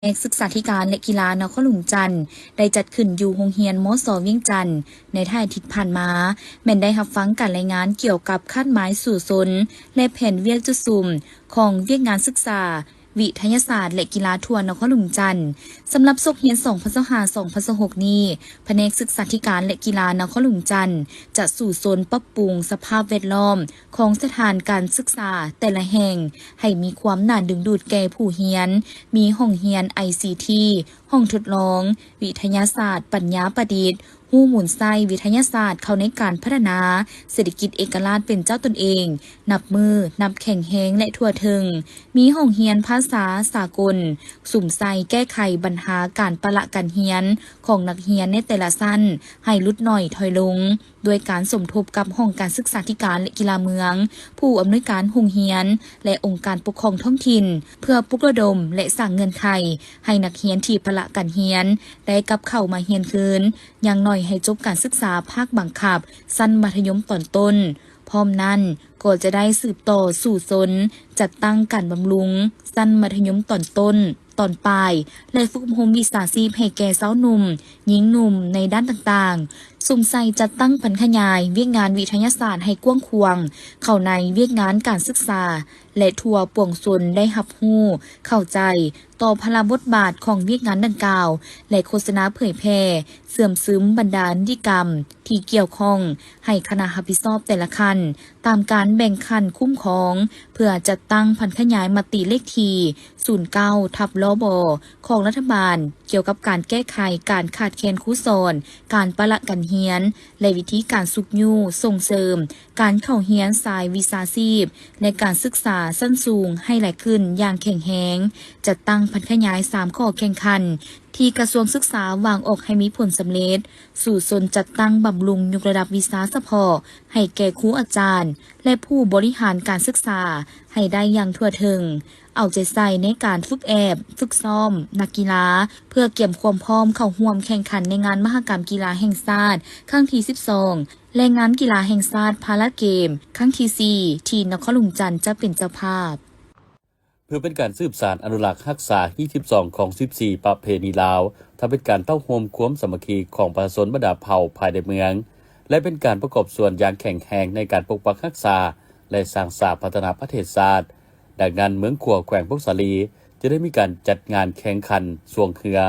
ນກສຶກສາທິການ ແລະ ກິລານະຄອນຫຼວງຈັນ ໄດ້ຈັດຂຶ້ນຢູ່ໂຮງຮຽນ ມສ ວຽງຈັນ ໃນທ້າຍອາທິດຜ່ານມາ, ແມ່ນໄດ້ຮັບຟັງການລາຍງານກ່ຽວກັບຄາດໝາຍສູ້ຊົນ ແລະ ແຜນວຽກຈຸດສຸມຂອງວຽກງານສຶກສາ ວິທະຍາສາດ ແລະ ກິລາທົ່ວນະຄອນຫຼວງຈັນ. ສຳລັບສົກຮຽນ ສອງພັນຊາວຫ້າ ສອງພັນຊາວຫົກນີ້, ພະແນກສຶກສາທິການ ແລະ ກິລານະຄອນຫຼວງຈັນ ຈະສູ້ຊົນປັບປຸງສະພາບແວດລ້ອມຂອງສະຖານການສຶກສາແຕ່ລະແຫ່ງ ໃຫ້ມີຄວາມໜ້າດຶງດູດແກ່ຜູ້ຮຽນ, ມີຫ້ອງຮຽນ ໄອຊີທີ, ຫ້ອງທົດລອງ, ວິທະຍາສາດ, ປັນຍາປະດິດ, ຮູ້ໝູນໃຊ້ວິທະຍາສາດເຂົ້າໃນການພັດທະນາເສດຖະກິດເອກະລາດເປັນເຈົ້າຕົນເອງ, ນັບມື້ນັບແຂງແຮງ ແລະ ທົ່ວເຖິງ, ມີຫ້ອງຮຽນພາສາສາກົນ, ສຸມໃສ່ແກ້ໄຂບັນຫາການປະລະການຮຽນຂອງນັກຮຽນໃນແຕ່ລະຊັ້ນໃຫ້ຫຼຸດໜ້ອຍຖອຍລົງ, ດ້ວຍການສົມທົບກັບຫ້ອງການສຶກສາທິການ ແລະ ກິລາເມືອງ, ຜູ້ອຳນວຍການໂຮງຮຽນ ແລະ ອົງການປົກຄອງທ້ອງຖິ່ນ, ເພື່ອປຸກລະດົມ ແລະ ສ້າງເງື່ອນໄຂໃຫ້ນັກຮຽນທີ່ປະລະການຮຽນໄດ້ກັບເຂົ້າມາຮຽນຄືນ, ຢ່າງໜ້ອຍໃຫ້ຈົບການສຶກສາພາກບັງຄັບຊັ້ນມັດທະຍົມຕອນຕົ້ນ. ພ້ອມນັ້ນກໍຈະໄດ້ສືບຕໍ່ສູ້ຊົນຈັດຕັ້ງການບຳລຸງຊັ້ນມັດທະຍົມຕອນຕົ້ນ, ຕອນປາຍ ແລະ ຝຶກອົບຮົມວິຊາຊີບໃຫ້ແກ່ຊາວໜຸ່ມ, ຍິງໜຸ່ມໃນດ້ານຕ່າງໆ, ສຸມໃສ່ຈັດຕັ້ງຜັນຂະຫຍາຍວຽກງານວິທະຍາສາດໃຫ້ກວ້າງຂວາງເຂົ້າໃນວຽກງານການສຶກສາ ແລະ ທົ່ວປວງຊົນໄດ້ຮັບຮູ້ເຂົ້າໃຈ ຕໍ່ພາລະບົດບາດຂອງວຽກງານດັ່ງກ່າວ ແລະ ໂຄສະນາເຜີຍແຜ່ເຊື່ອມຊຶມບັນດານິຕິກຳທີ່ກ່ຽວຂ້ອງໃຫ້ຄະນະຮັບຜິດຊອບແຕ່ລະຂັ້ນ ຕາມການແບ່ງຂັ້ນຄຸ້ມຄອງ ເພື່ອຈັດຕັ້ງຜັນຂະຫຍາຍມະຕິເລກທີສູນເກົ້າທັບ ລບ ຂອງລັດຖະບານ ກ່ຽວກັບການແກ້ໄຂການຂາດແຄນຄູສອນ, ການປະລະການຮຽນ ແລະ ວິທີການຊຸກຍູ້ສົ່ງເສີມ ການເຂົ້າຮຽນສາຍວິຊາຊີບ ແລະ ການສຶກສາຊັ້ນສູງໃຫ້ຫຼາຍຂຶ້ນຢ່າງແຂງແຮງ, ຈັດຕັ້ງຜັນຂະຫຍາຍສາມຂໍ້ແຂ່ງຂັນ ທີ່ກະຊວງສຶກສາວາງອອກໃຫ້ມີຜົນສຳເລັດ, ສູ້ຊົນຈັດຕັ້ງບຳລຸງຍົກລະດັບວິຊາສະເພາະໃຫ້ແກ່ຄູອາຈານ ແລະ ຜູ້ບໍລິຫານການສຶກສາໃຫ້ໄດ້ຢ່າງທົ່ວເຖິງ, ເອົາໃຈໃສ່ໃນການຝຶກແອບ, ຝຶກຊ້ອມນັກກິລາ ເພື່ອກຽມຄວາມພ້ອມເຂົ້າຮ່ວມແຂ່ງຂັນໃນງານມະຫະກຳກິລາແຫ່ງຊາດຄັ້ງທີສິບສອງ ແລະ ງານກິລາແຫ່ງຊາດພາລາເກມຄັ້ງທີສີ່ ທີ່ນະຄອນຫຼວງຈັນຈະເປັນເຈົ້າພາບ. ເພື່ອເປັນການສືບສານອະນຸລັກຮັກສາຮີດສິບສອງຂອງສິບສີ່ປະເພນີລາວ, ທັງເປັນການເຕົ້າໂຮມຄວາມສາມັກຄີຂອງປະຊາຊົນບັນດາເຜົ່າພາຍໃນເມືອງ ແລະ ເປັນການປະກອບສ່ວນຢ່າງແຂງແຮງໃນການປົກປັກຮັກສາ ແລະ ສ້າງສາພັດທະນາປະເທດຊາດ. ດັ່ງນັ້ນ, ເມືອງຂວາ ແຂວງຜົ້ງສາລີ ຈະໄດ້ມີການຈັດງານແຂ່ງຂັນຊ່ວງເຮືອ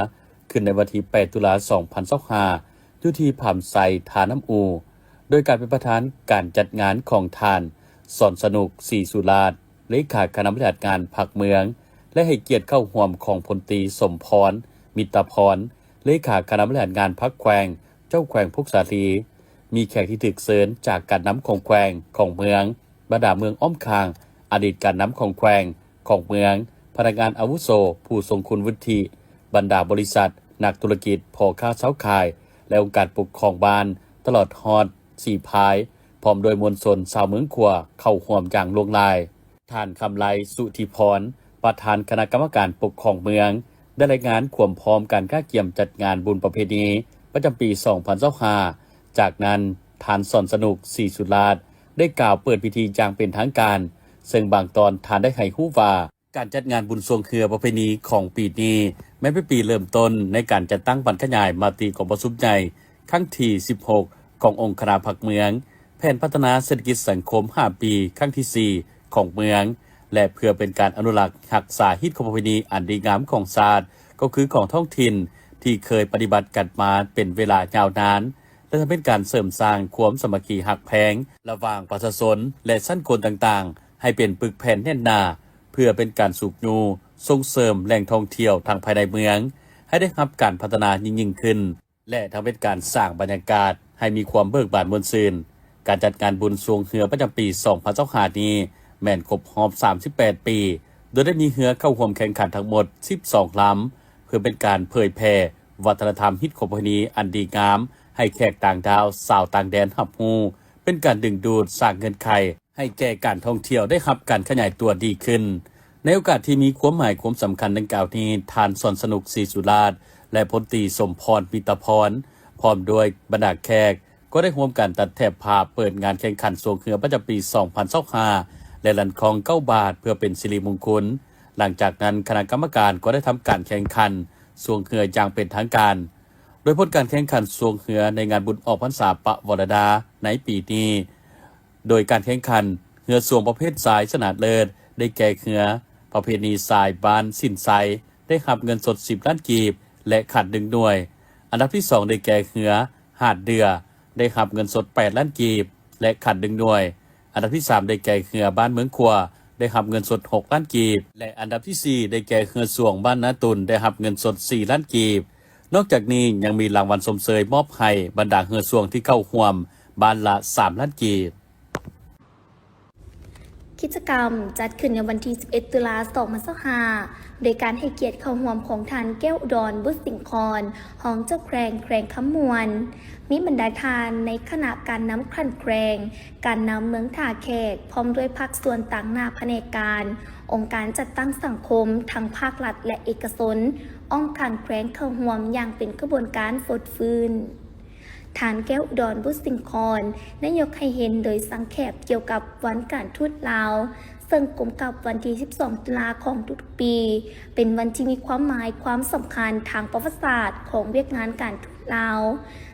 ຂຶ້ນໃນວັນທີແປດ ຕຸລາ ສອງພັນຊາວຫ້າ ຢູ່ທີ່ຜາມໄຊ ທ່ານ້ຳອູ, ໂດຍການເປັນປະທານການຈັດງານຂອງທ່ານ ສອນສະໜຸກ ສີສຸລາດ ເລຂາຄະນະບໍລິຫານງານພັກເມືອງ ແລະ ໃຫ້ກຽດເຂົ້າຮ່ວມຂອງພົນຕີ ສົມພອນ ມິດຕະພອນ ເລຂາຄະນະບໍລິຫານງານພັກແຂວງ, ເຈົ້າແຂວງຜົ້ງສາລີ, ມີແຂກທີ່ຖືກເຊີນຈາກການນຳຂອງແຂວງ, ຂອງເມືອງ, ບັນດາເມືອງອ້ອມຂ້າງ, ອະດີດການນຳຂອງແຂວງ, ຂອງເມືອງ, ພະນັກງານອາວຸໂສ, ຜູ້ຊົງຄຸນວຸດທິ, ບັນດາບໍລິສັດ, ນັກທຸລະກິດ, ພໍ່ຄ້າຊາວຂາຍ ແລະ ອົງການປົກຄອງບ້ານ, ຕະຫຼອດຮອດສີພາຍ, ພ້ອມດ້ວຍມວນຊົນຊາວເມືອງຂວາເຂົ້າຮ່ວມຢ່າງຫຼວງຫຼາຍ. ທ່ານ ຄຳໄລ ສຸທິພອນ ປະທານຄະນະກຳມະການປົກຄອງເມືອງ ໄດ້ລາຍງານຄວາມພ້ອມການກະກຽມຈັດງານບຸນປະເພນີປະຈຳປີສອງພັນຊາວຫ້າ. ຈາກນັ້ນ, ທ່ານ ສອນສະໜຸກ ສີສຸລາດ ໄດ້ກ່າວເປີດພິທີຢ່າງເປັນທາງການ, ເຊິ່ງບາງຕອນທ່ານໄດ້ໃຫ້ຮູ້ວ່າ ການຈັດງານບຸນຊ່ວງເຮືອປະເພນີຂອງປີນີ້ ແມ່ນເປັນປີເລີ່ມຕົ້ນໃນການຈັດຕັ້ງຜັນຂະຫຍາຍມະຕິກອງປະຊຸມໃຫຍ່ຄັ້ງທີສິບຫົກ ຂອງອົງຄະນະພັກເມືອງ, ແຜນພັດທະນາເສດຖະກິດສັງຄົມຫ້າປີຄັ້ງທີສີ່ຂອງເມືອງ ແລະ ເພື່ອເປັນການອະນຸລັກຮັກສາຮີດຄອງປະເພນີອັນດີງາມຂອງຊາດ, ກໍຄືຂອງທ້ອງຖິ່ນທີ່ເຄີຍປະຕິບັດກັນມາເປັນເວລາຍາວນານ ແລະ ເປັນການເສີມສ້າງຄວາມສາມັກຄີຮັກແພງລະຫວ່າງປະຊາຊົນ ແລະ ຊັ້ນຄົນຕ່າງໆ ໃຫ້ເປັນປຶກແຜ່ນແໜ້ນໜາ, ເພື່ອເປັນການຊຸກຍູ້, ສົ່ງເສີມແຫຼ່ງທ່ອງທ່ຽວທັງພາຍໃນເມືອງ ໃຫ້ໄດ້ຮັບການພັດທະນາຍິ່ງໆຂຶ້ນ ແລະ ທັງເປັນການສ້າງບັນຍາກາດໃຫ້ມີຄວາມເບີກບານມ່ວນຊື່ນ. ການຈັດງານບຸນຊ່ວງເຮືອປະຈຳປີສອງພັນຊາວຫ້ານີ້ ແມ່ນຄົບຮອບສາມສິບແປດປີ, ໂດຍໄດ້ມີເຮືອເຂົ້າຮ່ວມແຂ່ງຂັນທັງໝົດສິບສອງລຳ, ເພື່ອເປັນການເຜີຍແຜ່ວັດທະນະທຳຮີດຄອງປະເພນີອັນດີງາມໃຫ້ແຂກຕ່າງດ້າວ, ຊາວຕ່າງແດນຮັບຮູ້, ເປັນການດຶງດູດ, ສ້າງເງື່ອນໄຂ ໃຫ້ແກ່ການທ່ອງທ່ຽວໄດ້ຮັບການຂະຫຍາຍຕົວດີຂຶ້ນ. ໃນໂອກາດທີ່ມີຄວາມໝາຍຄວາມສຳຄັນດັ່ງກ່າວນີ້, ທ່ານ ສອນສະໜຸກ ສີສຸລາດ ແລະ ພົນຕີ ສົມພອນ ມິດຕະພອນ ພ້ອມດ້ວຍບັນດາແຂກ ກໍໄດ້ຮ່ວມກັນຕັດແຖບຜ້າເປີດງານແຂ່ງຂັນຊ່ວງເຮືອປະຈຳປີສອງພັນຊາວຫ້າ ແລະ ລັ່ນຄ້ອງເກົ້າບາດ ເພື່ອເປັນສິລິມຸງຄຸນ ຫຼັງຈາກນັ້ນ, ຄະນະກຳມະການກໍໄດ້ທຳການແຂ່ງຂັນຊ່ວງເຮືອຢ່າງເປັນທາງການ, ໂດຍຜົນການແຂ່ງຂັນຊ່ວງເຮືອໃນງານບຸນອອກພັນສາປະວໍລະດາໃນປີນີ້, ໂດຍການແຂ່ງຂັນເຮືອຊ່ວງປະເພດຊາຍຊະນະເລີດ ໄດ້ແກ່ເຮືອປະເພນີຊາຍບ້ານສິນໄຊ ໄດ້ຮັບເງິນສົດສິບລ້ານກີບ ແລະ ຂັນໜຶ່ງໜ່ວຍ. ອັນດັບທີສອງ ໄດ້ແກ່ເຮືອຫາດເດື່ອ ໄດ້ຮັບເງິນສົດແປດລ້ານກີບ ແລະ ຂັນໜຶ່ງໜ່ວຍ. ອັນດັບທີສາມ ໄດ້ແກ່ເຮືອບ້ານເມືອງຂວາ ໄດ້ຮັບເງິນສົດຫົກລ້ານກີບ ແລະ ອັນດັບທີສີ່ ໄດ້ແກ່ເຮືອຊ່ວງບ້ານນາຕຸນ ໄດ້ຮັບເງິນສົດສີ່ລ້ານກີບ. ນອກຈາກນີ້ຍັງມີລາງວັນຊົມເຊີຍມອບໃຫ້ບັນດາເຮືອຊ່ວງທີ່ເຂົ້າຮ່ວມບ້ານລະສາມລ້ານກີບ. ກິດຈະກຳຈັດຂຶ້ນໃນວັນທີສິບເອັດ ຕຸລາ ສອງພັນຊາວຫ້າ ໂດຍການໃຫ້ກຽດເຂົ້າຮ່ວມຂອງທ່ານ ແກ້ວອຸດອນ ບຸດສິງຄອນ ຮອງເຈົ້າແຂວງແຂວງຄຳມ່ວນ, ມີບັນດາທ່ານໃນຄະນະການນຳຂັ້ນແຂວງ, ການນຳເມືອງທ່າແຂກ ພ້ອມດ້ວຍພາກສ່ວນຕາງໜ້າພະແນກການ, ອົງການຈັດຕັ້ງສັງຄົມ ທັງພາກລັດ ແລະ ເອກະຊົນ ອ້ອມຂ້າງແຂວງເຂົ້າຮ່ວມຢ່າງເປັນຂະບວນການຟົດຟື້ນ. ທ່ານ ແກ້ວອຸດອນ ບຸດສິງຄອນ ໄດ້ຍົກໃຫ້ເຫັນໂດຍສັງແຂບກ່ຽວກັບວັນການທູດລາວ, ເຊິ່ງກົງກັບວັນທີສິບສອງ ຕຸລາຂອງທຸກໆປີ, ເປັນວັນທີ່ມີຄວາມໝາຍຄວາມສຳຄັນທາງປະຫວັດສາດຂອງວຽກງານການທູດລາວ,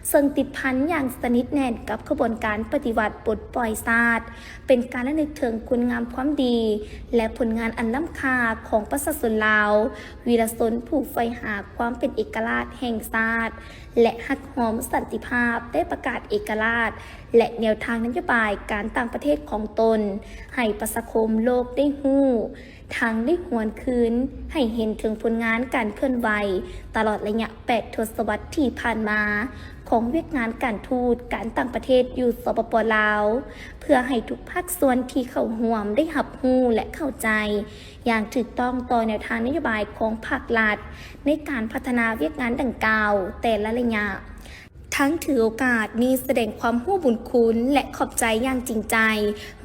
ເຊິ່ງຕິດພັນຢ່າງສະໜິດແໜ້ນກັບຂະບວນການປະຕິວັດປົດປ່ອຍຊາດ, ເປັນການລະນຶກເຖິງຄຸນງາມຄວາມດີ ແລະ ຜົນງານອັນລ້ຳຄ່າຂອງປະຊາຊົນລາວ, ວີລະຊົນຜູ້ໃຝ່ຫາຄວາມເປັນເອກະລາດແຫ່ງຊາດ ແລະ ຮັກຫອມສັນຕິພາບ ໄດ້ປະກາດເອກະລາດ ແລະ ແນວທາງນະໂຍບາຍການຕ່າງປະເທດຂອງຕົນ ໃຫ້ປະຊາຄົມໂລກໄດ້ຮູ້, ທັງໄດ້ຫວນຄືນໃຫ້ເຫັນເຖິງຜົນງານການເຄື່ອນໄຫວຕະຫຼອດໄລຍະແປດທົດສະວັດທີ່ຜ່ານມາຂອງວຽກງານການທູດການຕ່າງປະເທດຢູ່ ສປປ ລາວ, ເພື່ອໃຫ້ທຸກພາກສ່ວນທີ່ເຂົ້າຮ່ວມໄດ້ຮັບຮູ້ ແລະ ເຂົ້າໃຈຢ່າງຖືກຕ້ອງຕໍ່ແນວທາງນະໂຍບາຍຂອງພາກລັດ ໃນການພັດທະນາວຽກງານດັ່ງກ່າວແຕ່ລະໄລຍະ. ທັງຖືໂອກາດນີ້ສະແດງຄວາມຮູ້ບຸນຄຸນ ແລະ ຂອບໃຈຢ່າງຈິງໃຈ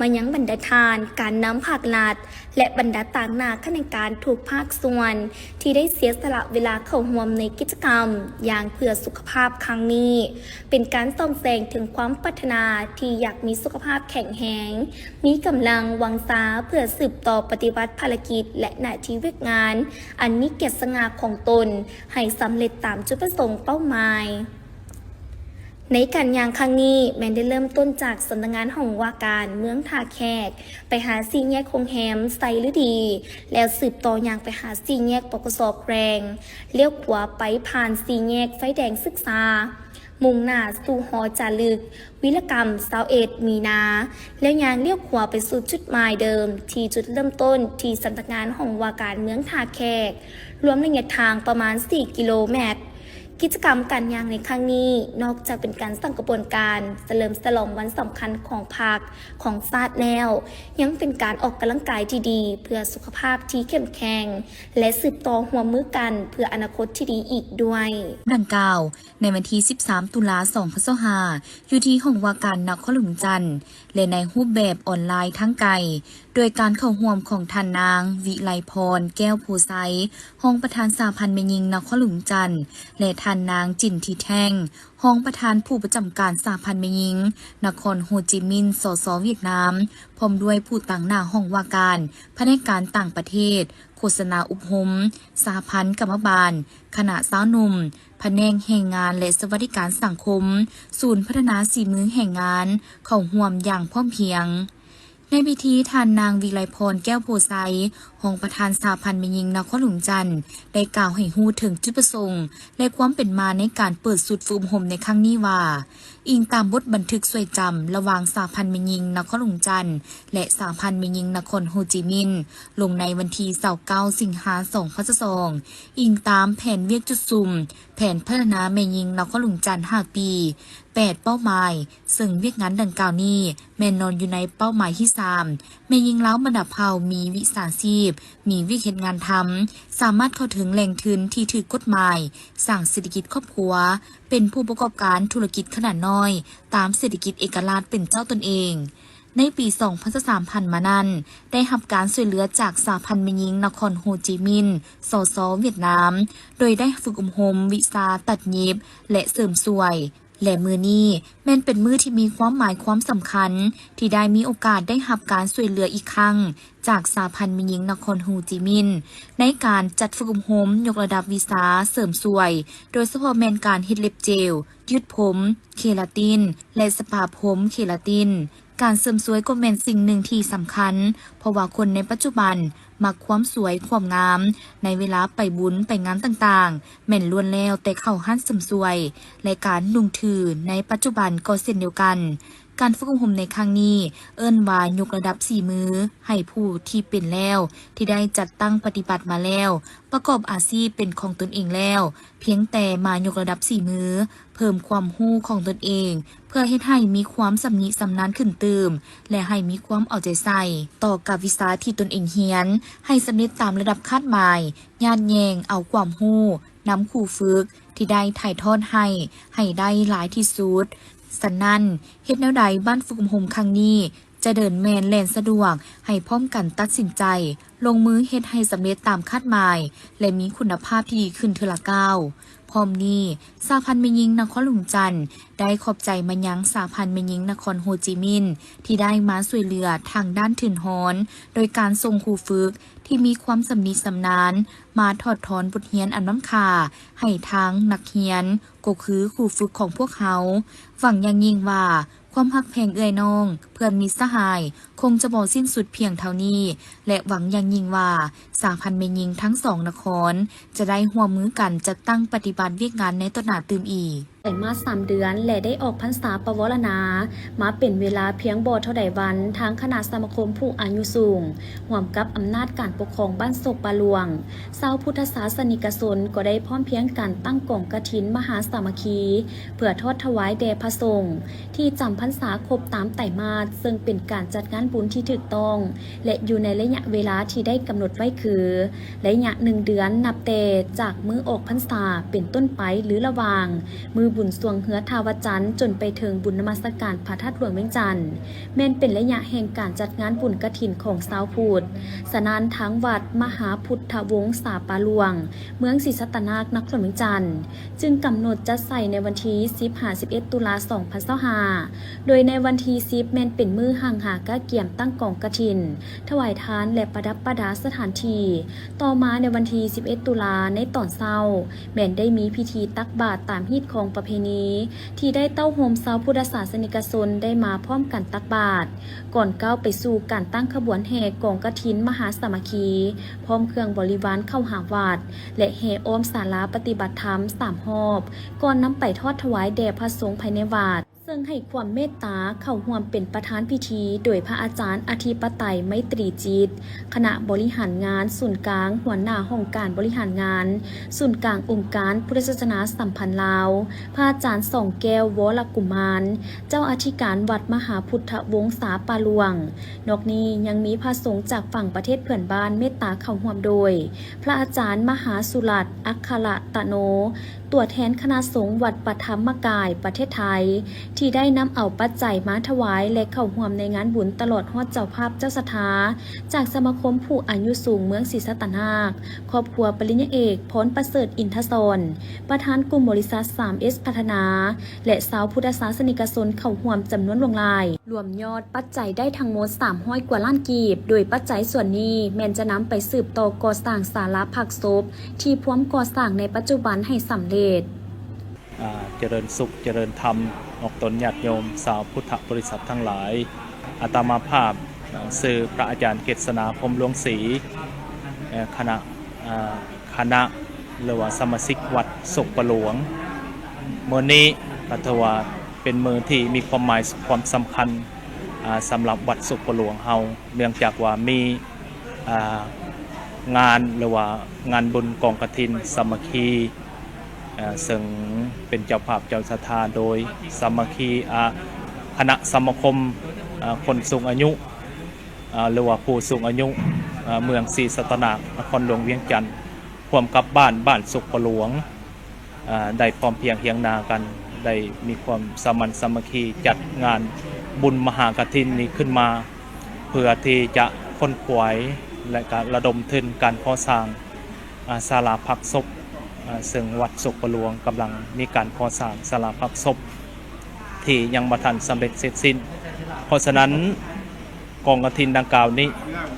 ມາຍັງບັນດາທ່ານການນຳພາກລັດ ແລະ ບັນດາຕາງໜ້າຂະແໜງການທຸກພາກສ່ວນ ທີ່ໄດ້ເສຍສະຫຼະເວລາເຂົ້າຮ່ວມໃນກິດຈະກຳຢ່າງເພື່ອສຸຂະພາບຄັ້ງນີ້, ເປັນການສ່ອງແສງເຖິງຄວາມປາດຖະໜາທີ່ຢາກມີສຸຂະພາບແຂງແຮງ, ມີກຳລັງວັງຊາເພື່ອສືບຕໍ່ປະຕິບັດພາລະກິດ ແລະ ໜ້າທີ່ວຽກງານອັນມີກຽດສະຫງ່າຂອງຕົນ ໃຫ້ສຳເລັດຕາມຈຸດປະສົງເປົ້າໝາຍ. ໃນການຍ່າງຄັ້ງນີ້ ແມ່ນໄດ້ເລີ່ມຕົ້ນຈາກສຳນັກງານຫ້ອງວ່າການເມືອງທ່າແຂກ ໄປຫາສີ່ແຍກໂຮງແຮມໄຊລືດີ ແລ້ວສືບຕໍ່ຍ່າງໄປຫາສີ່ແຍກ ປກສ ແຂວງ, ລ້ຽວຂວາໄປຜ່ານສີ່ແຍກໄຟແດງສຶກສາ, ມຸ່ງໜ້າສູ່ຫໍຈາລຶກ ວິລະກຳ ຊາວເອັດ ມີນາ ແລ້ວຍ່າງລ້ຽວຂວາໄປສູ່ຈຸດໝາຍເດີມ ທີ່ຈຸດເລີ່ມຕົ້ນທີ່ສຳນັກງານຫ້ອງວ່າການເມືອງທ່າແຂກ, ລວມໄລຍະທາງປະມານສີ່ກິໂລແມັດ. ກິດຈະກຳການຍ່າງໃນຄັ້ງນີ້ ນອກຈາກເປັນການສ້າງຂະບວນການສະເຫຼີມສະຫຼອງວັນສຳຄັນຂອງພັກ, ຂອງຊາດແລ້ວ, ຍັງເປັນການອອກກຳລັງກາຍທີ່ດີເພື່ອສຸຂະພາບທີ່ເຂັ້ມແຂງ ແລະ ສືບຕໍ່ຮ່ວມມືກັນເພື່ອອະນາຄົດທີ່ດີອີກດ້ວຍ. ດັ່ງກ່າວ ໃນວັນທີສິບສາມ ຕຸລາ ສອງພັນຊາວຫ້າ ຢູ່ທີ່ຫ້ອງວ່າການນະຄອນຫຼວງວຽງຈັນ ແລະ ໃນຮູບແບບອອນລາຍທາງໄກ, ໂດຍການເຂົ້າຮ່ວມຂອງທ່ານນາງ ວິໄລພອນ ແກ້ວໂພໄຊ, ຮອງປະທານສະຫະພັນແມ່ຍິງນະຄອນຫຼວງວຽງຈັນ ແລະ ທ່ານນາງ ຈິນ ທີແທ່ງ, ຮອງປະທານຜູ້ປະຈຳການສະຫະພັນແມ່ຍິງນະຄອນໂຮຈິມິນ ສສ ຫວຽດນາມ, ພ້ອມດ້ວຍຜູ້ຕາງໜ້າຫ້ອງວ່າການ, ພະແນກການຕ່າງປະເທດ, ໂຄສະນາອົບຮົມ, ສະຫະພັນກຳມະບານ, ຄະນະຊາວໜຸ່ມ, ພະແນກແຮງງານ ແລະ ສະຫວັດດີການສັງຄົມ, ສູນພັດທະນາສີມືແຮງງານ ເຂົ້າຮ່ວມຢ່າງພ້ອມພຽງ. ໃນພິທີ, ທ່ານນາງ ວິໄລພອນ ແກ້ວໂພໄຊ, ຮອງປະທານສະຫະພັນແມ່ຍິງນະຄອນຫຼວງຈັນ ໄດ້ກ່າວໃຫ້ຮູ້ເຖິງຈຸດປະສົງ ແລະ ຄວາມເປັນມາໃນການເປີດຊຸດຝຶກອົບຮົມໃນຄັ້ງນີ້ວ່າ, ອີງຕາມບົດບັນທຶກຊ່ວຍຈຳລະຫວ່າງສະຫະພັນແມ່ຍິງນະຄອນຫຼວງຈັນ ແລະ ສະຫະພັນແມ່ຍິງນະຄອນໂຮຈິມິນ ລົງໃນວັນທີຊາວເກົ້າ ສິງຫາ ສອງພັນຊາວສອງ, ອີງຕາມແຜນວຽກຈຸດສຸມ, ແຜນພັດທະນາແມ່ຍິງນະຄອນຫຼວງຈັນຫ້າປີ, ແປດເປົ້າໝາຍ, ເຊິ່ງວຽກງານດັ່ງກ່າວນີ້ແມ່ນນອນຢູ່ໃນເປົ້າໝາຍທີສາມ, ແມ່ຍິງລາວບັນດາເຜົ່າມີວິຊາຊີບ, ມີວຽກເຮັດງານທຳ, ສາມາດເຂົ້າເຖິງແຫຼ່ງທຶນທີ່ຖືກກົດໝາຍ, ສ້າງເສດຖະກິດຄອບຄົວ, ເປັນຜູ້ປະກອບການທຸລະກິດຂະໜາດນ້ອຍ, ຕາມເສດຖະກິດເອກະລາດເປັນເຈົ້າຕົນເອງ. ໃນປີສອງພັນຊາວສາມຜ່ານມານັ້ນ, ໄດ້ຮັບການຊ່ວຍເຫຼືອຈາກສະຫະພັນແມ່ຍິງນະຄອນໂຮຈິມິນ, ສສ ຫວຽດນາມ, ໂດຍໄດ້ຝຶກອົບຮົມວິຊາຕັດເຢັບ ແລະ ເສີມສວຍ, ແລະ ມື້ນີ້ແມ່ນເປັນມື້ທີ່ມີຄວາມໝາຍຄວາມສຳຄັນ ທີ່ໄດ້ມີໂອກາດໄດ້ຮັບການຊ່ວຍເຫຼືອອີກຄັ້ງ ຈາກສະຫະພັນແມ່ຍິງນະຄອນໂຮຈິມິນ ໃນການຈັດຝຶກອົບຮົມຍົກລະດັບວິຊາເສີມສວຍ, ໂດຍສະເພາະແມ່ນການເຮັດເລັບເຈວ, ຍືດຜົມ, ເຄລາຕິນ ແລະ ສະປາຜົມ, ເຄລາຕິນ. ການເສີມສວຍກໍແມ່ນສິ່ງໜຶ່ງທີ່ສຳຄັນ, ເພາະວ່າຄົນໃນປັດຈຸບັນມັກຄວາມສວຍຄວາມງາມ, ໃນເວລາໄປບຸນໄປງານຕ່າງໆ ແມ່ນລ້ວນແລ້ວແຕ່ເຂົ້າຮ້ານເສີມສວຍ ແລະ ການນຸ່ງຖືໃນປັດຈຸບັນກໍເຊັ່ນດຽວກັນ. ການຝຶກອົບຮົມໃນຄັ້ງນີ້ເອີ້ນວ່າຍົກລະດັບສີມືໃຫ້ຜູ້ທີ່ເປັນແລ້ວ ທີ່ໄດ້ຈັດຕັ້ງປະຕິບັດມາແລ້ວ ປະກອບອາຊີບເປັນຂອງຕົນເອງແລ້ວ, ພຽງແຕ່ມາຍົກລະດັບສີມື, ເພີ່ມຄວາມຮູ້ຂອງຕົນເອງ ເພື່ອເຮັດໃຫ້ມີຄວາມຊຳນິຊຳນານຂຶ້ນຕື່ມ ແລະ ໃຫ້ມີຄວາມເອົາໃຈໃສ່ຕໍ່ກັບວິຊາທີ່ຕົນເອງຮຽນ ໃຫ້ສຳເລັດຕາມລະດັບຄາດໝາຍ, ຍາດແຍ່ງເອົາຄວາມຮູ້ນຳຄູຝຶກທີ່ໄດ້ຖ່າຍທອດໃຫ້ ໃຫ້ໄດ້ຫຼາຍທີ່ສຸດ. ສະນັ້ນ, ເຮັດແນວໃດບ້ານຝຶກອົບຮົມຄັ້ງນີ້ ຈະເດີນແມ່ນແລ່ນສະດວກ ໃຫ້ພ້ອມກັນຕັດສິນໃຈລົງມືເຮັດໃຫ້ສຳເລັດຕາມຄາດໝາຍ ແລະ ມີຄຸນນະພາບທີ່ດີຂຶ້ນເທື່ອລະກ້າວ. ພ້ອມນີ້, ສະຫະພັນແມ່ຍິງນະຄອນຫຼວງວຽງຈັນ ໄດ້ຂອບໃຈມາຍັງສະຫະພັນແມ່ຍິງນະຄອນໂຮຈິມິນ ທີ່ໄດ້ມາຊ່ວຍເຫຼືອທາງດ້ານທຶນຮອນ ໂດຍການສົ່ງຄູຝຶກທີ່ມີຄວາມຊຳນິຊຳນານ ມາຖອດຖອນບົດຮຽນອັນລ້ຳຄ່າໃຫ້ທາງນັກຮຽນ, ກໍຄືຄູຝຶກຂອງພວກເຮົາ. ຫວັງຢ່າງຍິ່ງວ່າ ຄວາມຮັກແພງເອື້ອຍນ້ອງ, ເພື່ອນມິດສະຫາຍ ຄົງຈະບໍ່ສິ້ນສຸດພຽງເທົ່ານີ້ ແລະ ຫວັງຢ່າງຍິ່ງວ່າ ສະຫະພັນແມ່ຍິງທັງສອງນະຄອນ ຈະໄດ້ຮ່ວມມືກັນຈັດຕັ້ງປະຕິບັດວຽກງານໃນຕໍ່ໜ້າຕື່ມອີກ. ໄປມາສາມເດືອນ ແລະ ໄດ້ອອກພັນສາປະວາລະນາມາເປັນເວລາພຽງບໍ່ເທົ່າໃດວັນ, ທາງຄະນະສະມາຄົມຜູ້ອາຍຸສູງ ຮ່ວມກັບອຳນາດການປົກຄອງບ້ານສົກປ່າຫຼວງ, ຊາວພຸດທະສາສະນິກະຊົນກໍໄດ້ພ້ອມພຽງກັນຕັ້ງກອງກະຖິນມະຫາສາມັກຄີ ເພື່ອທອດຖວາຍແດ່ພະສົງທີ່ຈຳພັນສາຄົບຕາມໄຕມາດ, ເຊິ່ງເປັນການຈັດງານບຸນທີ່ຖືກຕ້ອງ ແລະ ຢູ່ໃນໄລຍະເວລາທີ່ໄດ້ກຳນົດໄວ້ຄື ໄລຍະໜຶ່ງເດືອນນັບແຕ່ຈາກມື້ອອກພັນສາເປັນຕົ້ນໄປ ຫຼື ລະຫວ່າງມື້ບຸນຊ່ວງເຮືອທ່າວະຈັນ ຈົນໄປເຖິງບຸນນະມັດສະການພະທາດຫຼວງວຽງຈັນ ແມ່ນເປັນໄລຍະແຫ່ງການຈັດງານບຸນກະຖິນຂອງຊາວພຸດ. ສະນັ້ນ ທາງວັດມະຫາພຸດທະວົງສາປ່າຫຼວງ ເມືອງສີສັດຕະນາກ ນະຄອນຫຼວງວຽງຈັນ ຈຶ່ງກຳນົດຈັດໃສ່ໃນວັນທີສິບ ຫາ ສິບເອັດ ຕຸລາ ສອງພັນຊາວຫ້າ ໂດຍໃນວັນທີສິບ ແມ່ນເປັນມື້ຮັ່ງຫາກະກຽມຕັ້ງກອງກະຖິນ, ຖວາຍທານ ແລະ ປະດັບປະດາສະຖານທີ່. ຕໍ່ມາໃນວັນທີສິບເອັດ ຕຸລາ ໃນຕອນເຊົ້າ ແມ່ນໄດ້ມີພິທີຕັກບາດຕາມຮີດຄອງປະເພນີ ທີ່ໄດ້ເຕົ້າໂຮມຊາວພຸດທະສາສະນິກະຊົນໄດ້ມາພ້ອມກັນຕັກບາດ ກ່ອນກ້າວໄປສູ່ການຕັ້ງຂະບວນແຫ່ກອງກະຖິນມະຫາສາມັກຄີ ພ້ອມເຄື່ອງບໍລິວານເຂົ້າຫາວັດ ແລະ ແຫ່ອ້ອມສາລາປະຕິບັດທຳສາມຮອບ ກ່ອນນຳໄປທອດຖວາຍແດ່ພະສົງພາຍໃນວັດ, ເຊິ່ງໃຫ້ຄວາມເມດຕາເຂົ້າຮ່ວມເປັນປະທານພິທີໂດຍພະອາຈານອະທິປະໄຕ ໄມຕີຈິດ, ຄະນະບໍລິຫານງານສູນກາງ, ຫົວໜ້າຫ້ອງການບໍລິຫານງານສູນກາງອົງການພຸດທະສາສະໜາສຳພັນລາວ, ພະອາຈານ ສອງແກ້ວ ວໍລະກຸມານ, ເຈົ້າອະທິການວັດມະຫາພຸດທະວົງສາປ່າຫຼວງ. ນອກນີ້ຍັງມີພະສົງຈາກຝັ່ງປະເທດເພື່ອນບ້ານເມດຕາເຂົ້າຮ່ວມໂດຍ ພະອາຈານມະຫາສຸລັດ ອັກຄະລະຕະໂນ, ຕົວແທນຄະນະສົງວັດພະທຳມະກາຍປະເທດໄທ ທີ່ໄດ້ນຳເອົາປັດໄຈມາຖວາຍ ແລະ ເຂົ້າຮ່ວມໃນງານບຸນ ຕະຫຼອດຮອດເຈົ້າພາບເຈົ້າສັດທາ ຈາກສະມາຄົມຜູ້ອາຍຸສູງເມືອງສີສັດຕະນາກ, ຄອບຄົວປະລິນຍາເອກ ພອນປະເສີດ ອິນທະສອນ, ປະທານກຸ່ມບໍລິສັດ ສາມເອສ ພັດທະນາ ແລະ ຊາວພຸດທະສາສະນິກະຊົນເຂົ້າຮ່ວມຈຳນວນຫຼວງຫຼາຍ. ລວມຍອດປັດໄຈໄດ້ທັງໝົດສາມຮ້ອຍກວ່າລ້ານກີບ, ໂດຍປັດໄຈສ່ວນນີ້ແມ່ນຈະນຳໄປສືບຕໍ່ກໍ່ສ້າງສາລາພັກສົບທີ່ພວມກໍ່ສ້າງໃນປັດຈຸບັນໃຫ້ສຳເລັດ. ອາ ຈະເລີນສຸກ ຈະເລີນທຳ ອອກຕົນຍາດໂຍມຊາວພຸດທະບໍລິສັດທັງຫຼາຍ, ອາດຕະມາພາບ ອາ ຊື່ພະອາຈານເກດສະໜາ ພົມຫຼວງສີ, ອາ ຄະນະ ອາ ຄະນະ ຫຼືວ່າສະມາຊິກວັດສົກປະຫຼວງ. ມື້ນີ້ກໍຖືວ່າເປັນມື້ທີ່ມີຄວາມໝາຍຄວາມສຳຄັນ ອາ ສຳລັບວັດສົກປະຫຼວງເຮົາ ເນື່ອງຈາກວ່າມີ ອາ ງານ ຫຼືວ່າງານບຸນກອງກະຖິນສາມັກຄີ ອາ ເຊິ່ງເປັນເຈົ້າພາບເຈົ້າສັດທາໂດຍສາມັກຄີ ອາ ຄະນະສະມາຄົມ ອາ ຄົນສູງອາຍຸ ອາ ຫຼືວ່າຜູ້ສູງອາຍຸ ອາ ເມືອງສີສັດຕະນາກ ນະຄອນຫຼວງວຽງຈັນ ຮ່ວມກັບບ້ານ ບ້ານສົກປະຫຼວງ ອາ ໄດ້ພ້ອມພຽງຮຽງໜ້າກັນ ໄດ້ມີຄວາມສາມັນສາມັກຄີ ຈັດງານບຸນມະຫາກະຖິນນີ້ຂຶ້ນມາ ເພື່ອທີ່ຈະຂົນຂວາຍ ແລະ ກະລະດົມທຶນການກໍ່ສ້າງ ອາ ສາລາພັກສົບ ອາ ເຊິ່ງວັດສົກປະຫຼວງກຳລັງມີການກໍ່ສ້າງສາລາພັກສົບ ທີ່ຍັງບໍ່ທັນສຳເລັດເສັດສິ້ນ. ເພາະສະນັ້ນ ກອງກະຖິນດັ່ງກ່າວນີ້